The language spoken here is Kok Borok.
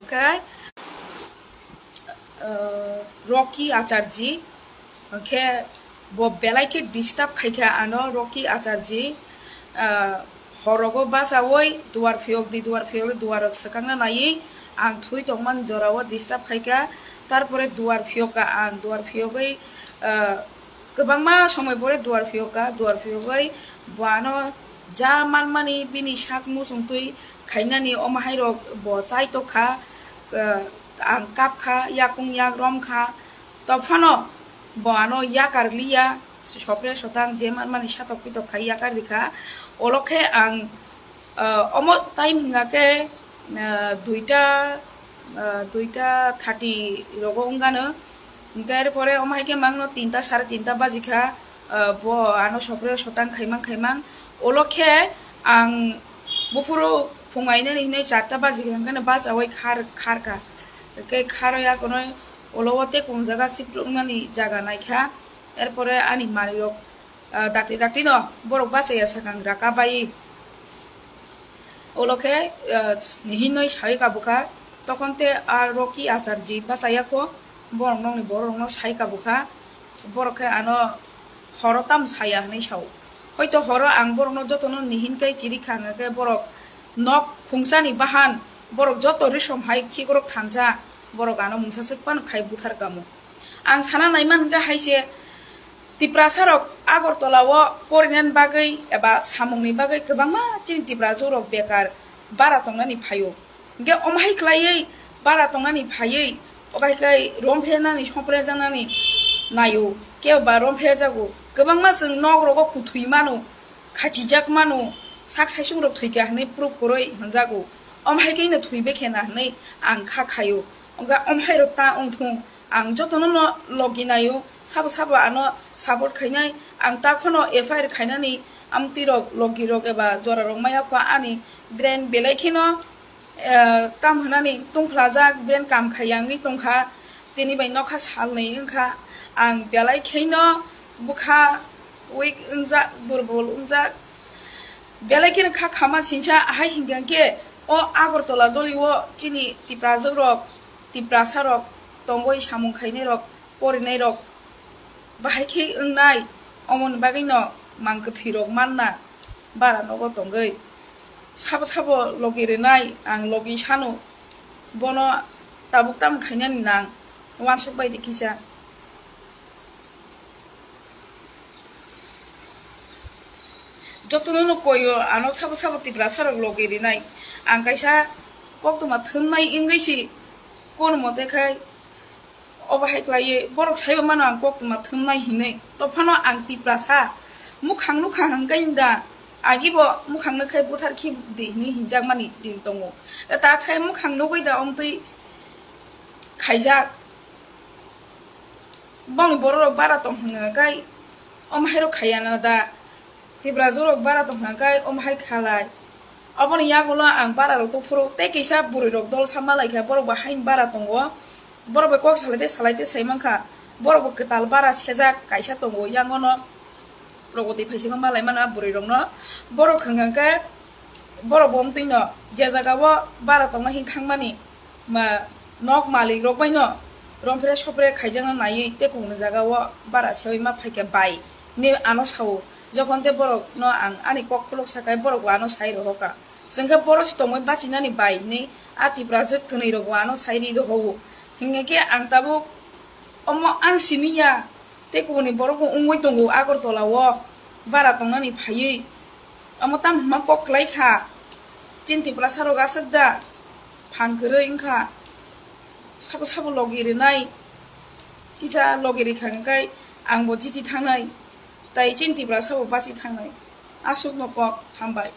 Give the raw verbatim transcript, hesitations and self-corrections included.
Khe, ah, Rocky Acharji, hwnkhe bo belai khe disturb khaikha ano Rocky Acharji, ah, horogo bachaui duar phiyok di, duar phiyok di, duar rok swkangna naiwi ang thui tongmani jorao disturb khaikha, tarpore duar phiyokha ang, duar phiyogwi, ah, kwbangma somoi pore duar phiyokha, duar phiyogwi bo ano ja manmani bini sak muchung twi khainani omo hai rok bo chai tokha, ah, ang kap kha, yakung yak rom kha, tei phano bo ano yakar liya, sopre sotang je manmani satok pitok khai yakar rikha. Olo khe ang, ah, omo time hwnga khe, ah, duita, ah, duita thirty rogo wngano. Hwnkhe er pore omo hai khe mangno tinta, sare tinta baji kha, ah, bo ano sopre sotang khaimang khaimang. Olo khe ang buphuru phung ainani hinwi charta baji kha, hwnkhe bachaui khar, khar kha. Hwnkhe khar ya kono olo o tei kung jaga shift wngnani jaga naikha. Er pore ani manwi rok, ah, dakti dakti no borok bachaya sakang raka bai. Olo khe, ah, hinwi sai kabukha, tokon te a Rocky Acharji bachaya kho, borok nokni borok rokno sai kabukha, borok khe ano horo tam saya hinwi sao. Hoito horo ang borokno jotono nihin kai chiri kha, hwnkhe borok nok khungsani bahan, borok joto risom hai khikrok thansa, borok ano mungsa swk phano khai buthar kamo. Ang sana naiman hwnkhe hai se, Tiprasa rok Agartala o porinani bagwi eba samungni bagwi kwbangma chini Tiprajwk rok bekar bara tongnani phaio. Hwnkhe omo hai khlaiwi bara tongnani phaiwi obo hai khe romphrenani, somprenjaknani naio, kebo ba romphrejago. Kwbangma chwng nok rogo kuthwi mano, khachijak mano, sak saisung rok thwikha hwnwi proof kwrwi hwnjago. Omo hai khe no thwibe khe na hwnwi ang kha khaio. Hwnkhe omo hai rok ta wngthung. Ang jotono no logi naio, sabo sabo ano support khainai, ang ta phano F I R khainani amtwi rok, logi rok eba jora rok maya kho ani brain belai kheno, eh, tam hwnani tungphlajak, brain kam khaiya wngwi tongkha, tini bai nokha salnwi wngkha, ang belai kheno bwkha weak wngjak, durbol wngjak, belai kheno kha khama singsa ahai hingkha khe o Agartala doli o chini Tiprajwk rok, Tiprasa rok tongwi samung khainai rok, porinai rok bahai khe wngnai, omoni bagwi no mang kwthwi rok manna bara nogo tongwi sabo sabo logi rwnai ang logi sano bono tabuk tamo khainani nang uansuk bai di kisa. Jotono no koyo ano sabo sabo Tiprasa rok logi rinai. Ang kaisa koktwma thumnai wngwi si kono mote khai obo hai khlaiwi borok saibo mano ang koktwma thumnai hinwi. Tophano ang Tiprasa mukhang nukha hwnkhe da agibo mukhang nukhai buthar khi di hinwi hinjakmani din tongo. Ta khai mukhang nugwi da omtwi khaijak. Bongni borok rok bara tong hwnka kai omo hai rok khaiya na da. Tiprajwk rok bara tong hwnka kai omo hai khalai. Oboni yagulo ang bara rok tongphuru tei kisa bwrwi rok dol sama lai kha, borok bo haini bara tongo. Borok bai kok salai tei salai tei sai mankha. Borok bo kwtal bara sejak kaisa tongo yangono. Pragoti phaisingo malai mana bwrwi rokno. Borok hwnka khe borok bo omtwi no je jaga o bara tongna hin thangmani ma nok malik rok bai no romphre sopre khaijakna naiwi tei kung ni jaga o bara sewi ma phaikha bai hinwi ano sao. Jokhon tei borok no ang ani kok khuluk sakai borok bo ano sai rohorkha. Chwngkhe boro se tongwi bachinani bai hinwi a Tiprajwk kwnwi rok bo ano sai ri rohoro. Hinkhe ang tabuk omo ang simi ya. Tei kubuni borok bo wngwi tongo Agartala o bara tongnani phaiwi. Omo tamo hwnma kok kwlai kha. Chini Tiprasa rok aswk da phan kwrwi wngkha. Sabo sabo logi rwnai. Kisa logi rikha hwnkhe ang bo chiti thangnai. Tai chini Tiprasa bo bachi thangnai. Aswkno kok, hambai.